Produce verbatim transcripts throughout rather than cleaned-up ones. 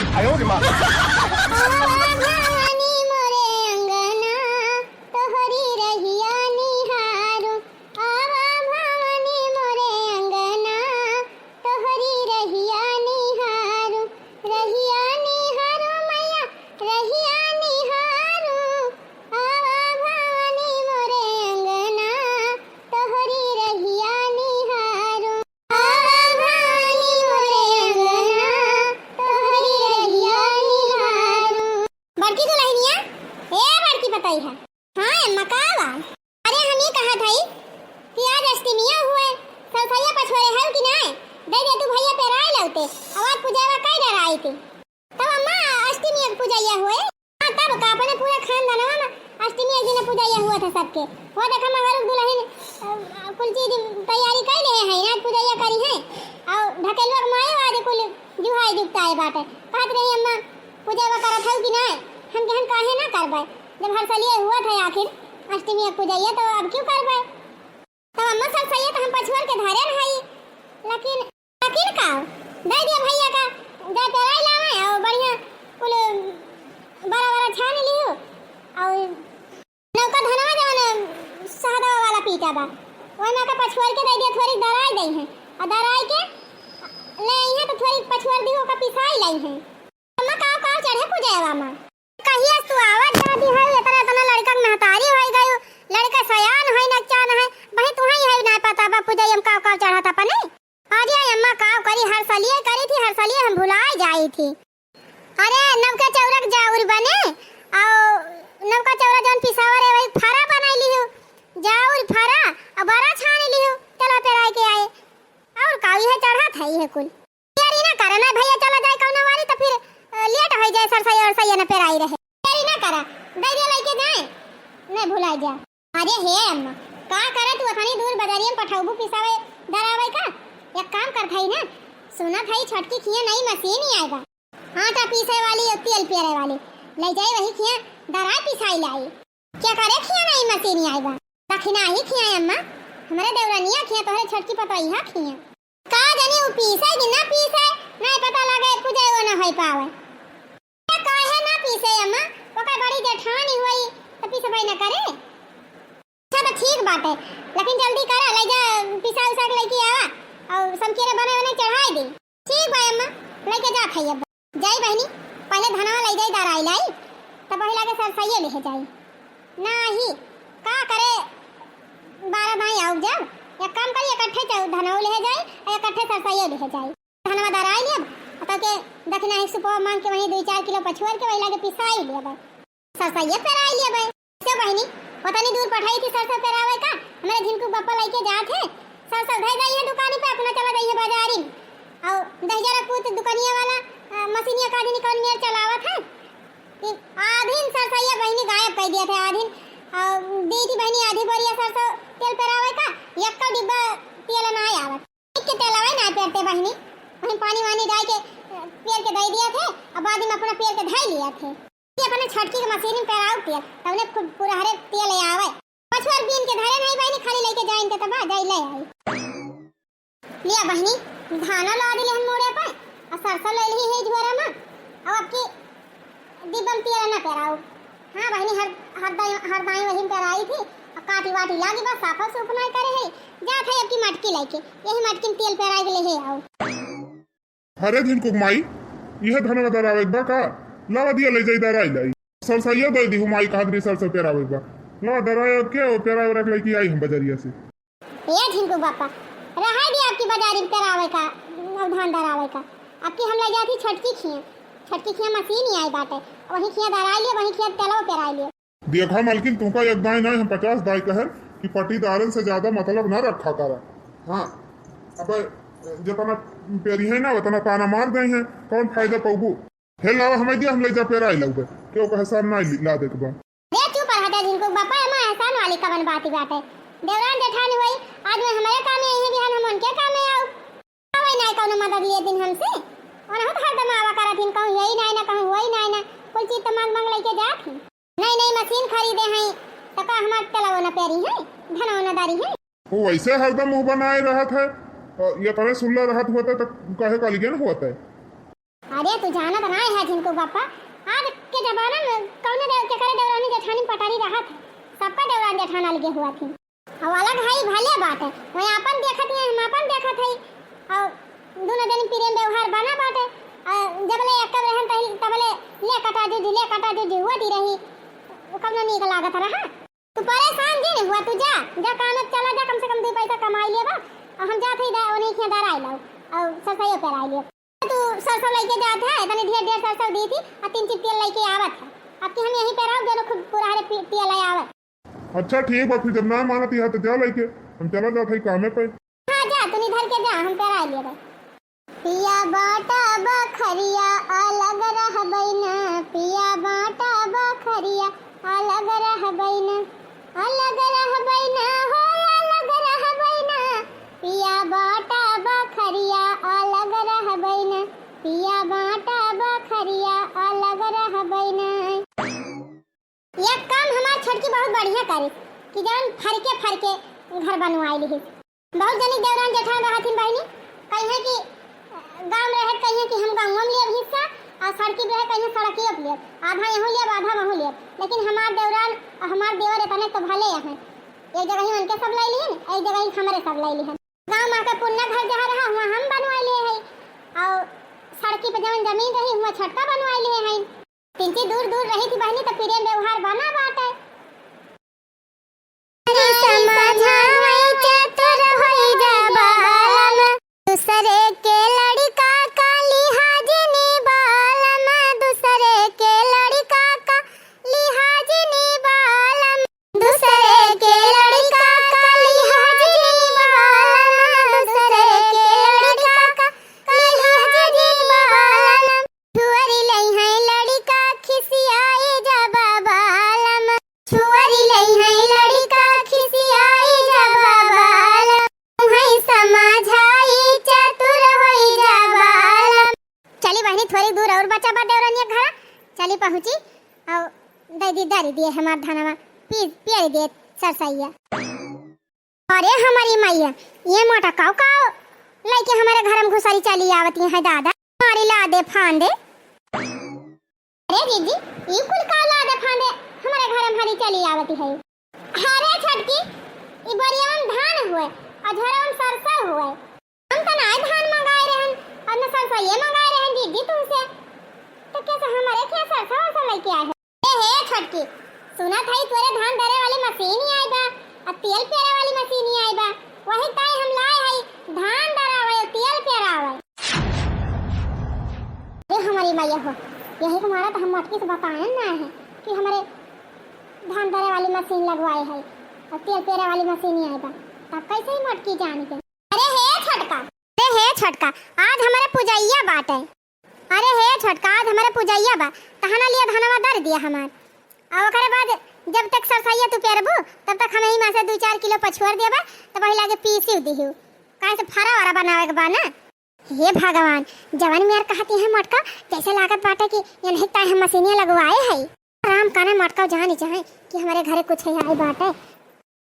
आवा भवानी मोरे अंगना, तोहरी रहिया निहारू। आवा भवानी मोरे अंगना, तोहरी रहिया निहारू। रहिया निहारू मैया, रहिया निहारू। आवा भवानी मोरे अंगना, तोहरी रहिया निहारू। आवा भवानी मोरे अंगना, तोहरी रहिया निहारू। बड़की दुलहिनिया, ए बड़की पतोहिया। हाँ अम्मा, का बा? अरे हम ई कहत हई कि आज अष्टमिया हुए, सरसैया पछोरे हउ कि नाय? दइ दे तू भइया पेराइ लउते, अब आज पूजवा कइ डराइत। तब अम्मा, अष्टमी के पूजैया होए। हाँ, तब का, अपने पूरा खानदानवा में अष्टमी के दिन पूजैया हुआ था सबके। वो देखा, मगर दुलहिन, अ, कुल चीज तैयारी कइ लेहे हैं, आज पूजैया करिहैं। अउर ढकेलुआ के माई आज कुल जुहाई जुगताए बाटे। कहत रही, "अम्मा, पूजैया करत हउ कि नाय?" हम कहे, "हम काहे ना करबै, जब हर सलिए हुआ था आखिर अष्टमी के पूजैया, तो अब क्यों करबै?" तब अम्मा, सरसैया तो हम पछुअर के धरे न हई, लेकिन, लेकिन का, दइ दिया भइया का, जा पेराइ लावे, अउर बढ़िया कुल बड़ा बड़ा छान लिहु, अउर नौका धनवा जवन सहदवा वाला पीटा बा, ओइमा का पछुअर के दइ दिया, थोरी दराइ दइहैं, अउर दराइ के ले अइहैं तो थोरी पछुअर दिहु, ओका पिसाइ लइहैं। अम्मा, काव काव चढ़े पूजैया मा? कहिया से तू आवत जाती है, इतना इतना लड़का के महतारी होइ गयू, लड़का सयान होइ न चान है, वही तुहई है ना पता बा पूजैया मा काव काव चढ़त अपने। अरे अम्मा, काव करी, हर सलिए करी थी, हर सलिए हम भुलाइ जाई थी। अरे नौका चौरा के जाउर बने, अउ नौका चौरा जौन पिसावा रहे वही फरा बनाइ लिहु, जाउर फरा, अउ बड़ा छान लिहु, चला पेराइ के आए। अउर काव इहे चढ़त है, इहे कुल। तैयारी ना करे ना भइया, चला जाए कउनो वारी तो फिर, अ, लेट होइ जाए, सरसैया अरसैया न पेराइ रहे। तैयारी ना करा, दइ दे लइके जाए, नहीं भुलाइ जा। अरे हे अम्मा, का करे तू अतनी दूर बजारिया मा पठउबू पिसावे दरावे का? एक काम करत हई ना, सुनत हई छोटकी खिया नई मसीन आए बा। आटा पीसे वाली अउ तेल पेरे वाली, लइ जाए वही खिया दराइ पिसाइ लाई। केकरे खिया नई मसीन आइ बा? दखिनाही खिया अम्मा, हमरे देवरनिया खिया, तोहरे छोटकी पतोहिया खिया। का जानी उ पीसे कि ना पीसे, नाहीं पता लागे, पूजैया न होइ पावे। त काहे ना पीसे अम्मा, ओकर बड़ी जेठानी होई, त पीसबै न करे। अच्छा त ठीक बाटे, लेकिन जल्दी करा, लइ जा पिसा उसा के लइके आवा, अउर समकेरे बने उन्हें चढ़ाइ दे। ठीक बा अम्मा, लइके जात हई अब। जाई बहिनी, पहिले धनवा लइ जाई, दराइ लाई, तब वही लागे सरसैये लिहे जाई। नाही, का करे, बारह दाई आउब जाब, एक काम करी, इकट्ठे चौ-, धनवा लिहे जाई, अउर इकट्ठे सरसैये लिहे जाई। धनवा दराइ लेब, अउर तब के दखिनाही सुपवा मांग के वही दुइ चार किलो पछुअर के वही लागे पिसाइ लेब। सरसैया पेराइ लेबै। से बहिनी, ओतनी दूर पठाई थी सरसों पेरावे का? हमरे झिनकू बप्पा लइके जात है। सरसों धइ दइहे दुकानी पे, अपना चला जइहे बजारी। अउ दहिजरा पूत दुकनिया वाला, अ, मशीनिया का आदमी कौन मेर चलावत है? कि आधीन सरसैया बहिनी गायब कइ दिया थे, आधीन, अ, दी थी बहिनी आधी बोरिया सरसों तेल पेरावे का, यक्को डिब्बा तेल ना आवत। के तेलवे ना पेरते बहिनी, वहीं पानी वानी डाल के, अ, पेर के दइ दिया थे, अउ बाद में अपना पेर के धइ लिया थे। ये अपने छोटकी के मशीन में पेराउ तेल, तब उन्हें खूब पुरहरे तेल आवे। पछुअर बीन के धरे नहीं बहिनी, खाली लइके जाइन के तब आ जाई, ले आई। लिया बहिनी, धानो ला दिले हम मोड़े पे, अउ सरसों ले ली है झोरा में, अउ अबकी डिब्बा में तेल ना पेराउ। हाँ बहिनी, हर, हर दाई, हर दाई वही में पेराई थी, अउ काटी वाटी लागी बस, साफा सूफ नहीं करे है। जात है अबकी मटकी लइके, यही मटकी में तेल पेराई के ले है आउ। अरे झिनकुक माई, इहे धनवा दरावे के बा का? लावा दिया लइ जाई दराइ लाई। सरसैया दइ दिहु माई, कहत रही सरसों पेरावे के बा। लावा दरावे के, ओ पेरावे रख लइके आई हम बजरिया से। ए झिनकू बापा, रहाई दे अबकी बजारी में पेरावे का, अउ धान दरावे का। अबकी हम लइ जात ही छोटकी खिया, छोटकी खिया मशीन ही आई बाटे, वही खिया दराइ लियो, वही खिया तेलवा पेराइ लियो। देखा मलकिन, तुमका एक दाई नाई, हम पचास दाई कहन कि पटीदारन से ज्यादा मतलब ना रखा करा। हाँ, अब जितना पेरी है ना, उतना ताना मार दे हैं, कौन फायदा पउबू? हे लावा, हमें दिया, हम लइ जा पेराइ लउबे, केहू का एहसान नाई ला देत बा। रे चुप रह जा झिनकू बापा, एमा एहसान वाली कवन बात बाटे? देवरान जेठानी होई, आज में हमरे कामे आई है, बिहान हम उनके कामे आउब। आवै नाई कौनो मदद लिए दिन हमसे, ओनहु तो हरदम आवा करत हिन, कहूँ यही नाई ना, कहूँ वही नाई ना, कुल चीज तो मांग मांग लइके जात ही। नई नई मशीन खरीदे हैं, तो का हमार तेलवो न पेरी है, धनवो न दारी है? वो वैसे हरदम मुंह बनाए रहत है, अ, ये तरह सुल्ला रहत होता तो कहे का लिगे न होता है। अरे तू जानत नाहीं है झिनकू बापा, आज के जमाना में कौनो देव-, केकरे देवरानी जेठानी पटारी रहत है, सबका देवरान जेठान अलगे हुआ थी। अब अलग है भले बात है, वहीं आपन देखत है, हम आपन देखत है, और दोनों जनी प्रेम व्यवहार बना बाटे। और जबले एक रहन तही तबले ले कटा जूझी, ले कटा जूझी हुआ दी रही, कौनो नीक लागत रहा। तू परेशान जिन हुआ, तू जा, जा काम में चला जा, कम से कम दो पैसा कमाई लेबा। और हम जात हई दा-, ओने खिया दराई लाओ, और सरसइयो पेराई लेब। तू सरसों लइके जात है, इतनी ढेर ढेर सरसों दी थी, और तीन चीज तेल लइके आवत है। अब की हम यहीं पे रहो, दोनों खूब पूरा हरे पी-, पिया ले आवत। अच्छा ठीक बा, फिर जब ना मानत यहाँ तो जा लइके, हम चला जात हई कामे पे। हाँ जा, तू निधर के जा, हम पेराई लेबे। पिया बाटा बखरिया अलग रहबै ना, पिया बाटा बखरिया अलग रहबै ना, अलग रहबै ना हो, अलग रहबै ना। पिया बाटा बखरिया अलग रहबै ना, पिया बाटा बखरिया अलग रहबै ना। ये काम हमार छोटकी बहुत बढ़िया करिस कि जवन फरके फरके घर बनवाई लिहिस। बहुत जनी देवरान जेठान रहथिन बहिनी, कहिए कि, अ, गाँव में रहे कहिए कि हम गाँव में लेब हिस्सा, और सड़की पे रहे कहिए सड़किए पे लेब, आधा यहूँ लेब, आधा वहूँ लेब। लेकिन हमार देवरान और हमार देवर इतने तो भले हैं, एक जगह ही उनके सब ले लिहन, एक जगह ही हमरे सब ले लिहन। गाँव में आके पुन्ना घर जहाँ रहा, वहाँ हम बनवाई ले है, और सड़की पे जवन जमीन रही, वहाँ छोटका बनवाई ले है। तिनची दूर दूर रही थी बहिनी, तो प्रेम व्यवहार बना बाटे। समझाई चतुर होई जा बालम, दूसरे के लड़का का लिहाज नी बालम, दूसरे के लड़का का लिहाज नी बालम, दूसरे के लड़का का लिहाज नी बालम, दूसरे के लड़का का लिहाज नी बालम। छुअरी लइहैं लड़िका खिसियाई जब बालम, छुअरी लइहैं लड़िका खिसियाई जब बालम, उहैं समझाई चतुर होई जा बालम। चली बहिनी, थोड़ी दूर और बचा बा देवरनिया घरा, चली पहुँची और दे दी, दरी दिए हमार धनवा, पी, पियरी दिए सरसैया। अरे हमरी मइया, ये मोटकाऊ का लइके हमरे घर में घुसरी चली आवती है दादा। मारी लादे फांदे। अरे जीजी, ई कुल का लादे फांदे हमरे घर में हरी चली आवती है? अरे छोटकी, ई बोरिया में धान हुए, अझोरा में सरसों हुए। हम तो ना धान मंगाए रहन, और न सरसों ये मंगाए रहन जीजी तुमसे। तो कैसे हमरे क्या सरसों वर्सों लइके आए हो? ए हे छोटकी, सुनत हई तोरे धान दरे वाली मशीन ही आई बा, आ तेल पेरे वाली मशीन ही आई बा, वही ताई हम लाए हई धान दरावे, तेल पेरावे। अरे हमरी मइया हो, यही के मारा तो हम मोटकी से बताएन ना है कि हमरे धान दरे वाली मशीन लगवाए है और तेल पेरे वाली मशीन ही आई बा, तब कैसे ही मोटकी जान के। अरे हे छोटका, अरे हे छोटका, आज हमरे पुजैया बाटे। अरे हे छोटका, आज हमरे पुजैया बा, तहना लिए धनवा दर दिया हमार। और ओकरे बाद जब तक सरसैया तू पेरबू, तब तक हम यही में से दू चार किलो पछुअर देबा, तब वही लागे पीसी दिहू, काहे से फरा वरा बनावे के बा ना। हे भगवान, जवन मेर कहती है मोटका, जैसे लागत बाटे कि ये नहीं ताई हम मशीनिया लगवाए है। राम काने मोटका जानी चाहे कि हमरे घरे कुछ है आई बाटे।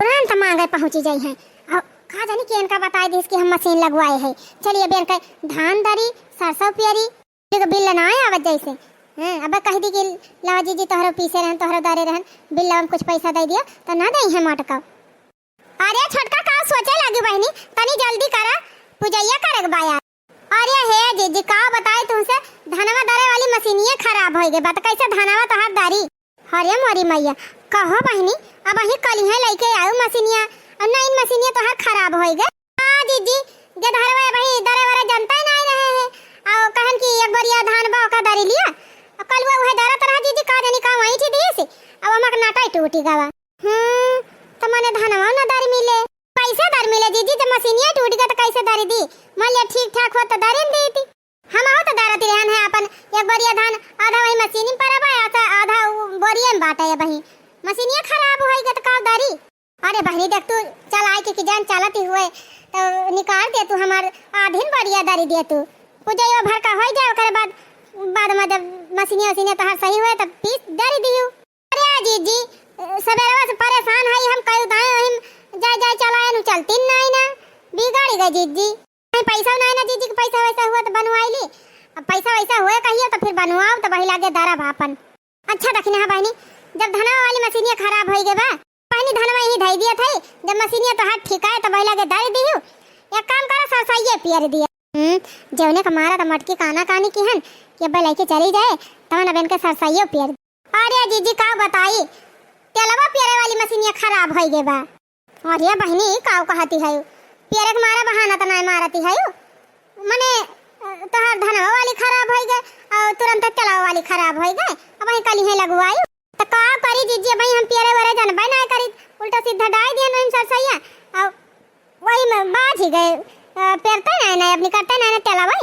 तुरंत मांगे पहुंची जाई हैं। और का जानी के इनका बताई दिस कि हम मशीन लगवाए है। चलिए, अब इनका धान दरी, सरसों पियरी, एगो बिल ना आवत जैसे। हैं, अब कह दी कि लावा जीजी तोहरो पीसे रहन, तोहरो दरे रहन, बिल में कुछ पैसा दे दियो, तो ना दे हैं मोटका। अरे छोटका, का सोचे लागी बहिनी, तनी जल्दी करा, पुजैया करे के बा यार। अरे हे जीजी, का बताई तुमसे, धनवा दरे वाली मशीनिये खराब होई गई बा, तो कैसे धनवा तोहार दरी? अरे मोरी मइया, कहो बहिनी, अबहीं कलिहे लइके आऊ मशीनिया, और नई मशीनिया तोहार खराब होई गई। हाँ जीजी, जे धरवा अबहीं दरे वरे जनता ही नहीं रहे हैं, और कहन कि एक बोरिया धान बा ओका दरी लिया, और कलुआ उहे दरत रहा जीजी, का जानी का वहीं थी दिए से, अब हमक नाटा ही टूटी गवा। हम्म, त मने धनवा न दर मिले। कैसे दर मिले जीजी, जब मशीनिया टूट गया त कैसे दर दी? मान लिया ठीक ठाक हो त दर ही न देती। हम हो त दरत रहन है अपन एक बोरिया धान, आधा वही मशीनी में पड़ा बा, आधा, आधा उ बोरिया में बाटे है वही। मशीनिया खराब होई गया त का दरी? अरे बहनी देख तू चल आए के कि जान चलती हुए त निकाल दे तू हमार आधिन बोरिया दरी दे तू। पूजा यो भर का होई जाए ओकरे बाद, बाद में जब मशीनिया उशीनिया तहार सही हुए तब पीस दरी दियो। अरे जीजी, सबेरवा से परेशान हई हम, कई दाएं हम जाए जाए चलाए नु चलती नहीं ना, बिगड़ गए जीजी। नहीं पैसा नहीं ना जीजी के पैसा वैसा हुआ तो बनवाई ली, अब पैसा वैसा होए कहियो तो फिर बनवाओ, तो वही लागे दरब आपन। अच्छा दखिनहा बहिनी, जब धनवा वाली मशीनिया खराब होई गए बा, बहिनी धनवा यही धई दिया था, जब मशीनिया तोहार ठीक आए तो वही लागे दर दिहू। एक काम करो, सरसइये पियर दिया। हम्म, जौने का मारा तो मटकी काना कानी किहन कि अब लइके चली जाए, तवन अब इनके सरसइयो पियर। अरे जीजी का बताई, तेलवा पियरे वाली मशीनिया खराब होई गए बा। अरे बहिनी, ई काव कहती है? पियरे के मारा बहाना त नाय मारती है। मने, अ, तोहार धनवा वाली खराब होई गए और तुरंत तेलवा वाली खराब होई गए। अब वहीं कली है लगवाई। त का करी जीजी, अब हम पियरे वरे जनबे नाय करी, उल्टा सीधा डाई दिहन वहीं सरसैया। और वही में बाझ ही गए, अ, पेरते नाय नाय, अपनी करते नाय नाय तेलवा।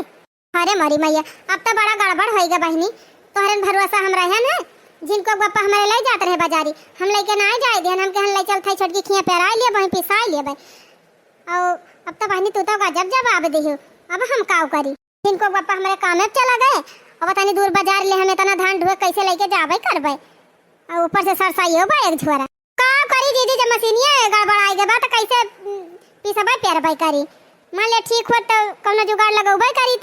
अरे मोरी मैया, अब तो बड़ा गड़बड़ होई गए बहिनी। तोहरन भरोसा हम रहन है, झिनको बप्पा हमारे ले जात रहे बाजारी, हम लेके ना जाए देहन, हम कहन ले चल थाई छोटकी खिया पेराई लेब, वहीं पिसाई लेब। और अब तो बहिनी तू तो गजब जवाब दिहू, अब हम काव करी? झिनको बप्पा हमारे कामे पे चला गए, अब तनी दूर बाजार ले हम इतना धान ढुए कैसे लेके जाबे करबे? और ऊपर से सरसाइयो बा एक झोरा। का करी दीदी, जब मशीनिया गड़बड़ाई गए बा तो कैसे, उम, पिसबे पेरबे करी? मान ले ठीक होत तो कौनो जुगाड़ लगौबे करी।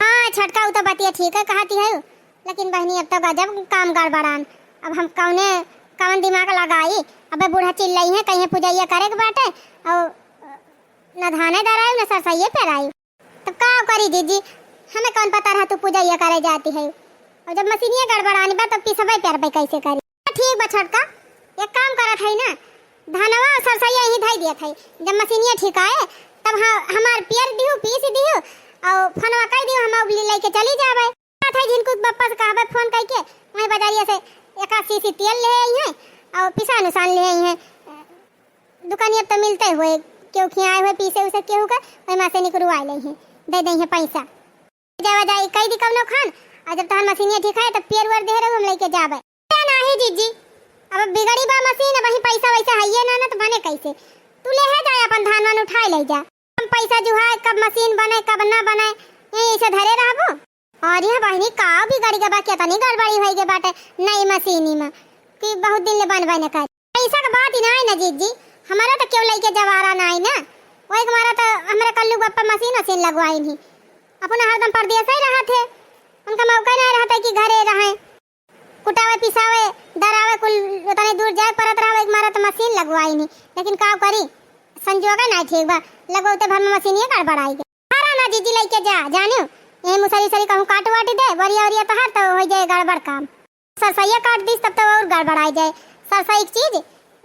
हाँ छोटका, उ तो बतिया ठीक है कहती है, लेकिन बहिनी अब तो गजब काम गड़बड़ान। अब हम कौने, कौन दिमाग लगाई? अबे बूढ़ा चिल्लइहें, कहिहें पूजइया करे के बाटे, और न धाने दराई न सरसइये पेराई। तो का करी जीजी, हमें कौन पता रहा तू पूजइया करे जाती है? और जब मशीनिया गड़बड़ानी बा तो पिसबे पेरबे कैसे करी? ठीक बा छोटका, एक काम करत है ना, धनवा और सरसैया यहीं धई दियत है, जब मशीनिया ठीक आए तब ह-, हमार पियर दिहू, पीस दिहू और फोनवा कई दिहू, हम अब लेके चली जाबे। बात है झिनको बप्पा से कहबे फोन कई के, वहीं बाजारिया से एक आध शीशी तेल ले आई हैं और पिसान उसान ले आई हैं। दुकानिया पे तो मिलते हुए, केहू खियाए हुए पीसे उसे केहू का, वही माँ से निकरवाए ले हैं, दे दे हैं पैसा। जावा जाई, कई दी कौनो खान, और जब तोहार मशीनिया ठीक है, तब पियर उअर देह रहू, हम लेके जाबे। ए, नाही जीजी, अब बिगड़ी बा मशीन, अब वही पैसा वैसा हइये ना, ना तो बने कैसे? तू लेहे जाए अपन धान वान उठाए ले जा। हम पैसा जुहाए, कब मशीन बने, कब ना बने, यही ऐसे धरे रहबो। और यह बहिनी का बिगड़ी गए बा, केतनी गड़बड़ी होई गए बाटे नई मशीनी में, कि बहुत दिन ले बनबे न करे। पैसा के बात ही ना है ना जीजी, हमारा तो केहू लेके जवारा ना है ना, वही हमारा तो हमारे कल्लू बप्पा मशीन वशीन लगवाई नहीं। अपना हरदम परदेस ही रहत है, उनका मौका ना रहत है कि घरे रहें। कुटावे, पिसावे, दरावे कुल उतने दूर जाए परत रहवे, एक मारा तो मशीन लगवाई नहीं। लेकिन का करी, संजोगे ना ठीक बा, लगौते भर में मशीनिया गड़बड़ाई गए। हरा ना जीजी लेके जा, जानियो, यही मुसरी सरी कहूँ काट वाट दे, वरिया वरिया तहार तो हो जाए गड़बड़ काम। सरसैया काट दीस तब तो और गड़बड़ाई जाए। सरसई एक चीज,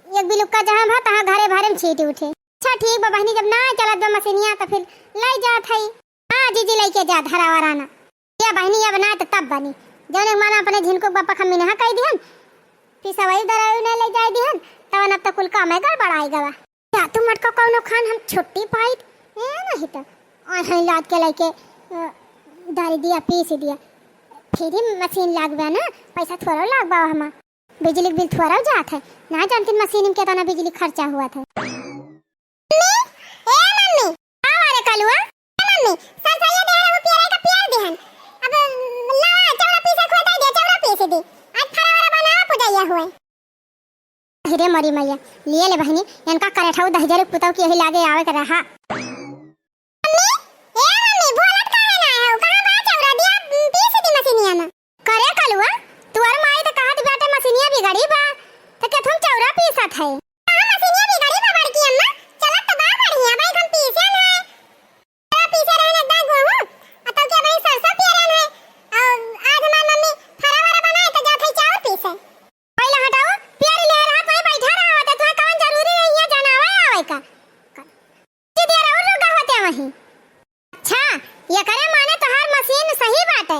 एक बिलुक्का जहाँ भा तहाँ घरे भरे में छीट उठे। अच्छा ठीक बा बहिनी, जब ना चलत बा मशीनिया तो फिर लाई जात है। हाँ जीजी, लेके जा, धरावा राना। या बहिनी, अब ना तो तब बनी। जौने माना अपने झिनको बापा खम्मी नहा कई दिहन, फिर सवाई दराई ना ले जाए दिहन, तवन अब तो कुल काम है गड़बड़ाई गवा। या तू मटका कौनो खान हम छुट्टी पाई, ए नहीं तो आय हैं लाद के लेके, अ, डाल दिया, पीस दिया। फिर ही मशीन लाग बा ना, पैसा थोड़ा लाग बा हमा। बिजली के बिल थोड़ा जात है, ना जानती मशीन में कितना बिजली खर्चा हुआ था। मम्मी, ए मम्मी, का बारे कलुआ? ए मम्मी, सरसैया दे रहा हूँ पियरे का पियर दिहन। अब लावा, चौरा पीसे खोदा दे, चौरा पीसे दे। आज फरावरा बनावा पुजैया हुए। अरे मोरी मैया, लिए ले बहिनी, इनका करेठऊ दहिजर पुतौ की यही लागे आवे के रहा। मम्मी, ए मम्मी, बोलत काहे ना हो? कहाँ बा चौरा? दिया, उम, पीस दी मशीनिया में। करे कलुआ, तुअर माई तो कहत बाटे मशीनिया बिगड़ी बा, तो के तुम चौरा पीसत है? कहाँ मशीनिया बिगड़ी बा बड़की अम्मा? चलत तो बा बढ़िया, भाई हम पीसे ना है। चौरा पीसे रहन एकदम गेहूं, आ तो के भाई सरसों पियरन है। और आज हमार मम्मी फरा वरा बनाए तो जात है चाउर पीसे। पहले हटाओ, पियर ले रहा, कोई बैठा रहा होता, तुम्हें कौन जरूरी है यहाँ जनावे आवे का? दीदी और रुका होते वहीं। अच्छा, ये करे माने तोहार मशीन सही बाटे।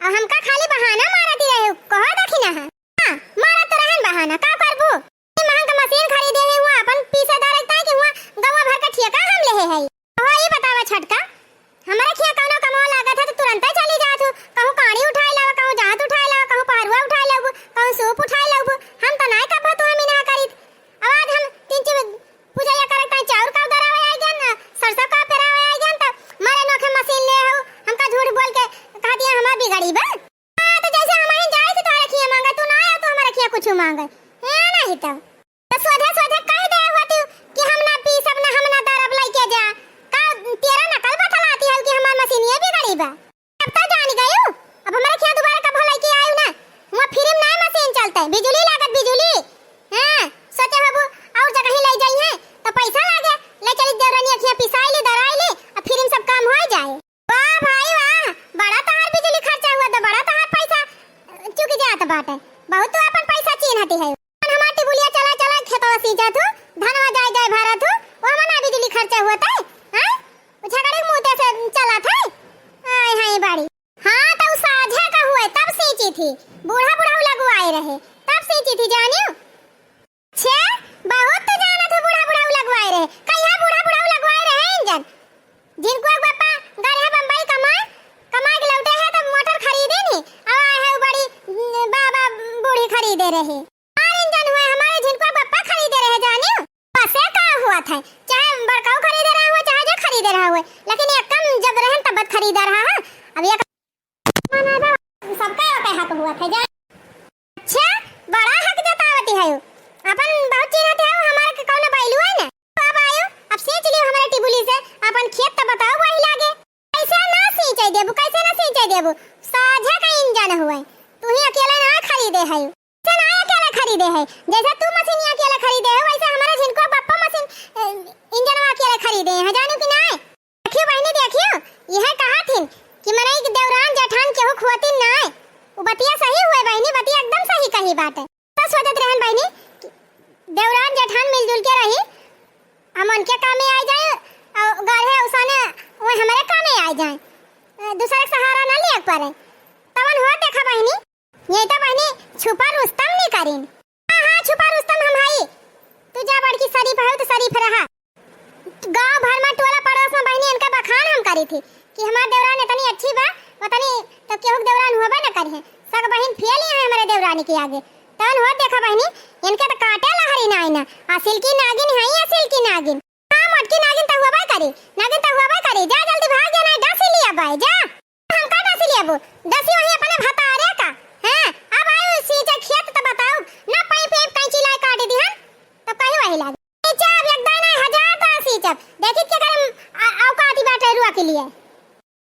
अब हमका खाली बहाना मारती रहे, कहो दखिना है। हाँ, मारत तो रहन बहाना, का करबू? ये महंग का मशीन खरीदे है, हुआ अपन पीसे दारे ताकि हुआ गवा भर का ठेका हम लेहे है। कहो ये बतावा छोटका, हमारे खिया कौनो कमवा लागत है तो तुरंते चली जात हूँ। कहूँ काड़ी उठाए लावा, कहूँ जांत उठाए लावा, कहूँ पहरुआ उठाए लावा, कहूँ सूप उठाए लावा। हम तो नाय कब्बो तुम्हें मिनहा करीत। अब आज हम तीन चीज पूजैया करे ताई चाउर का दरावे आई गन, सरसों का पेरावे आई गन, त मारे नोखे मशीन ले हो, हमका झूठ बोल के कह दिया हमार बिगड़ी बा। हाँ, तो जैसे हम ही जाए से तोहरे खिया मांगे, तू ना आया तो हमारे खिया कुछ मांगे। ए नहीं तो। तो सोझे सोझे कह दे होती कि हम ना पीसब ना, हम ना दरब, लेके जा। का तेरा नकल बतलाती है कि हमार मशीन ये बिगड़ी बा? अब तो जान गयो, तै बिजुली लागत बिजुली। हाँ, सोचे होबू और जगह ही ले जाई है, तो पैसा लागे, ले चली देवरानी अखियाँ पिसाई ली, दराई ली, अब फिर इन सब काम हो जाए। वाह भाई वाह, बड़ा तहार बिजुली खर्चा हुआ तो बड़ा तहार पैसा चुक जात बाटे, बहुत तू अपन पैसा चीन्हती है। हमार टिबुलिया चला चला खेतवा सींचा थू, धनवा जाए जाए भरा थू, वो हमार ना बिजुली खर्चा हुआ तै, हाँ? वो झगड़े के मुँह से चला थे, आय हाय बाड़ी। हाँ, तो उ साझे का हुए, तब सींची थी। बूढ़ा बुढ़ऊ लगवाए रहे, तब सींची थी, जानियो। छे, बहुत तो जानत हो, बूढ़ा बुढ़ऊ लगवाए रहे। कहिया बूढ़ा बुढ़ऊ लगवाए रहे इंजन? जिनको एक बापा गए है बम्बई कमाए, कमाए के लौटे है, तब मोटर खरीदे नी। अब आए है उ बड़ी, न, बाबा बूढ़ी खरीदे रहे। हमार इंजन हुए, हमारे झिनकुआ पप्पा खरीदे रहे, जानियो। बसे का हुआ था, चाहे बड़काऊ खरीदे रहा हुआ, चाहे जो खरीदे रहा हुआ, लेकिन एक कम जब रहन तब खरीदा रहा है। अब एक सबका एक हक हुआ था, जा। अच्छा, बड़ा हक जतावती है, अपन बहुत चीज होते है, हमारे के कौनो बैलू है ना। तो अब आयो, अब सींच लियो हमारे टिबुली से, अपन खेत तो बताओ वही लागे। कैसे ना सींचे देबू, कैसे ना सींचे देबू? साझा का इंजन हुए, तू ही अकेले ना खरीदे है। से ना अकेले खरीदे है, जैसे तू मशीन अकेले खरीदे है, वैसे हमारे झिनको बप्पा मशीन, अ, इंजनवा अकेले खरीदे हैं, जानू कि नाय? देखियो बहिनी, देखियो, यह कहा थिन कि मनई के देवरान जेठान केहू खोतिन नाय। उ बतिया सही हुए बहिनी, बतिया एकदम सही कही बाटे। तो सोचत रहन बहिनी कि देवरान जेठान मिलजुल के रही, हम उनके कामे आ जाए, और गाढ़े उसाने वो हमारे कामे आ जाए, अ, दूसरे के सहारा ना लिया पड़े। तवन हो देखा बहिनी, ये तो बहिनी छुपा रुस्तम नहीं करीन। हाँ, हाँ, छुपा रुस्तम हम हई। तू जा बड़की शरीफ है तो शरीफ रहा। गाँव भर में टोला पड़ोस में बहिनी इनका बखान हम करी थी कि हमार देवरान इतनी अच्छी बा, उतनी तो केहू के देवरान होबे न करी है। सब बहिन फेल ही है हमारे देवरानी के आगे। तवन हो देखा बहिनी, इनके तो काटे लहरी ना आईना। आ सिल्की नागिन है, आ सिल्की नागिन। हाँ, मोटकी नागिन तो हुआ बाय करी, नागिन तो हुआ बाय करी। जा जल्दी भाग जा, नहीं डस ही लिया बाय, जा। हम का डसी लेबू? डसी वही अपने भतारे का। हैं? अब आयो सींचे खेत तो बताओ, ना पाइप वाइप कैंची लाए काट दिहन, तो कहीं वही लागे। सींचे अब एक दाई नहीं, हजार दाई सींचब। देखी के करम औकात बाटे रुआ के लिए।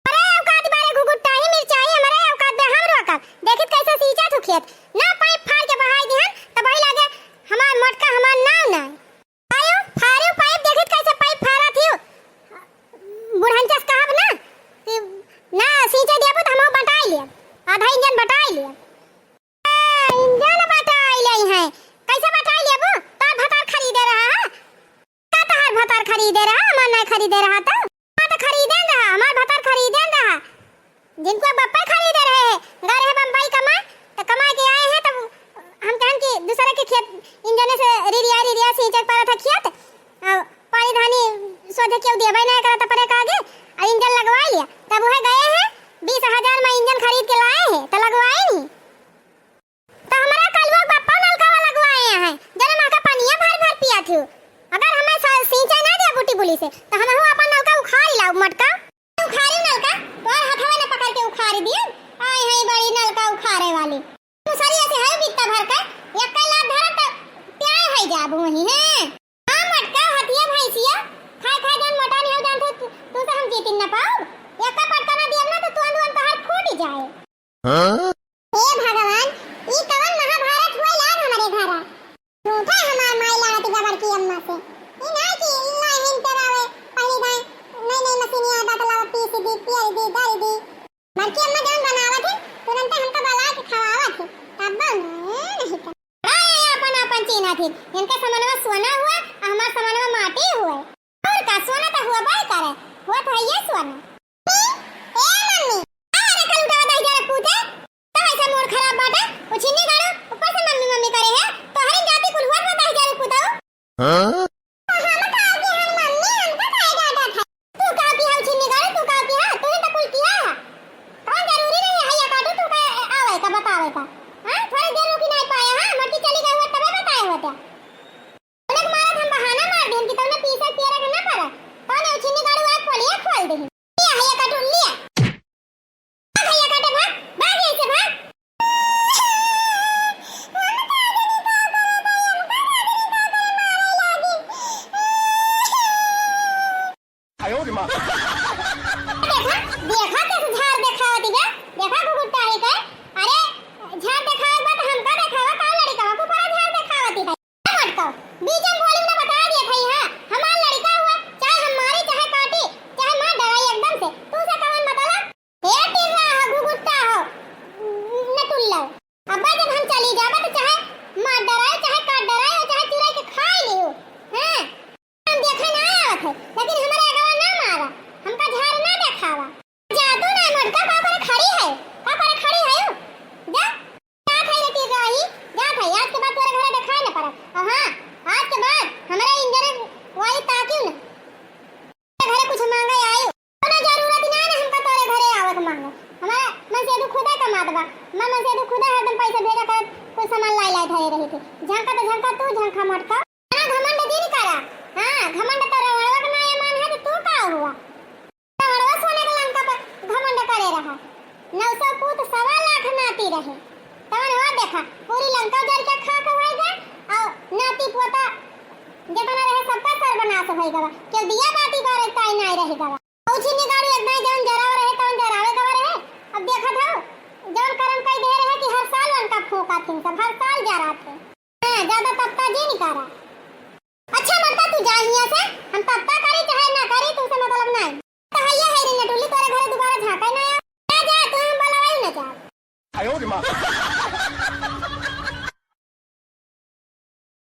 अरे औकात बारे घुघुट्टा ही मिर्चाई, हमारे औकात बे हम रोकब। देखित कैसे सींचा तू खेत, ना पाइप फाड़ के बहाई दिहन, तो वही लागे हमार मोटका हमार नाव ना। आयो, फारियो पाइप, देखित कैसे पाइप फारा थियो। बुढ़न जस कहब ना कि ना सींचे देबो तो हम बटाई लेब, आधा इंजन बटाई लेब। ए, इंजन बटाई ले हैं, कैसे बटाई लेबो? तार भतार खरीदे रहा है, का तहार भतार खरीदे रहा, हमार नहीं खरीदे रहा तो? हाँ तो खरीदे रहा, हमार भतार खरीदे रहा। जिनको बप्पा खरीदे रहे हैं, गए रहे बम्बई कमाए, तो कमाए के आए हैं, तब हम कहन कि दूसरे के खेत इंजने से रिरिया रिरिया सींचे के पड़त है खेत, और पानी धानी सोझे केहू देबे नहीं करत अपने के आगे, और इंजन लगवा लिया, तब वह गए हैं बीस हजार में इंजन खरीद के लाए हैं, तो लगवाए नहीं। तो हमारा कलुआ के बप्पा नलका वाला लगवाए हैं, जरा माँ का पनिया भर भर पिया थी। अगर हमें सा-, सींचे ना दिया बूटी बुली से, तो हम हूँ अपन नलका उखाड़ लाओ मटका। उखाड़ी नलका, तोर हथवा ने पकड़ के उखाड़ दिए। आए हैं बड़ी नलका उखाड़े वाली। मुसरिया से है बित्ता भर के, एक लात धरत प्याय है जाबू वहीं है। हाँ मटका, हथिया भैंसिया, खाए खाए जान मोटा नहीं हो जान, तू, तू से हम जीतिन न पाओ। एक पटका ना दियब ना तो तुअन तुअन तोहार फूट जाए। हाँ? हे भगवान, ई कवन महाभारत हुए लाग हमरे घरा? झूठे हमार माई लड़त गबर की अम्मा से। ई ना कि लाहिन चरावे, पहली दाएं, नई नई मशीनिया बदलाव, पीस दी, पियल दी, दल दी। बड़की अम्मा जौन बनावत है, तुरंते हमका बला के खवावत है। तब ना, नहीं तो। बड़ा ये अपन अपन चीन्हा थी। इनके समनवा सोना हुआ, आ हमार समनवा माटी हुए। और का, सोना तो हुआ बाय करे, हुआ तो है ये सोना। ए मम्मी, अरे कल उठावा दही जरा पूते, तो ऐसा मूड खराब बाटे, उछिन्नी गाड़ो, ऊपर से मम्मी मम्मी करे है, तो हरी जाति कुल हुआ तो दही जरा पूता हो। हाँ? हम का की हम मम्मी, हमका काहे डांटत है? तू का की हम छिन्नी गाड़ो, तू का की हाँ, तू ही तो कुल किया है। कौन जरूरी नहीं है, या काटो तू का आवे का, बतावे का? हाँ, थोड़ी देर रुकी नहीं पाया, हाँ, मोटी चली गई हुआ तबे बताए होते। उनके मारत हम बहाना मार देन कि तौने पीसे पियरे के ना पड़ा। तौने उछिन्नी गाड़ू आज पोलिया खोल देही। लिया है ये कटुन लिया। भाग भैया काटे भाग, भाग यहीं से भाग। देखा, देखा कैसे झाड़ देखावत बा, देखा घुघुट्टा है के। अरे झाड़ खुदे हरदम पैसा भेजा करत, कुल सामान लाई लाई धरे रही थी। झंका तो झंका तू, झंका मटका। हाँ, घमंड जिन करा। हाँ, घमंड तो रवणवा के नाय मान है, तो तू का हुआ? रवणवा सोने के लंका पर घमंड करे रहा। नौ सौ पूत, सवा लाख नाती रहे। तवन हो देखा, पूरी लंका जल के खाक होइ गए, और नाती पोता जितना रहे, सबका सर्वनाश होइ गवा। केहू दिया बाती करे ताई नाय रह गवा। कौची निकालू, एक दाई जवन जराव रहे, तवन जरावे गवा रहे। अब देखत हो, जवन करम कई दे रहे कि हर साल उनका फूंका थी सब, हर साल जरा थे। हाँ, ज्यादा तत्ता जिन करा। अच्छा मरता, तू जा हियां से, हम तत्ता करी चाहे ना करी, तुमसे मतलब नहीं। तो हइया है रे नटुली, तोरे घरे दोबारा झांका ना आया। जा, जा, तू हम बोलावे ना जा।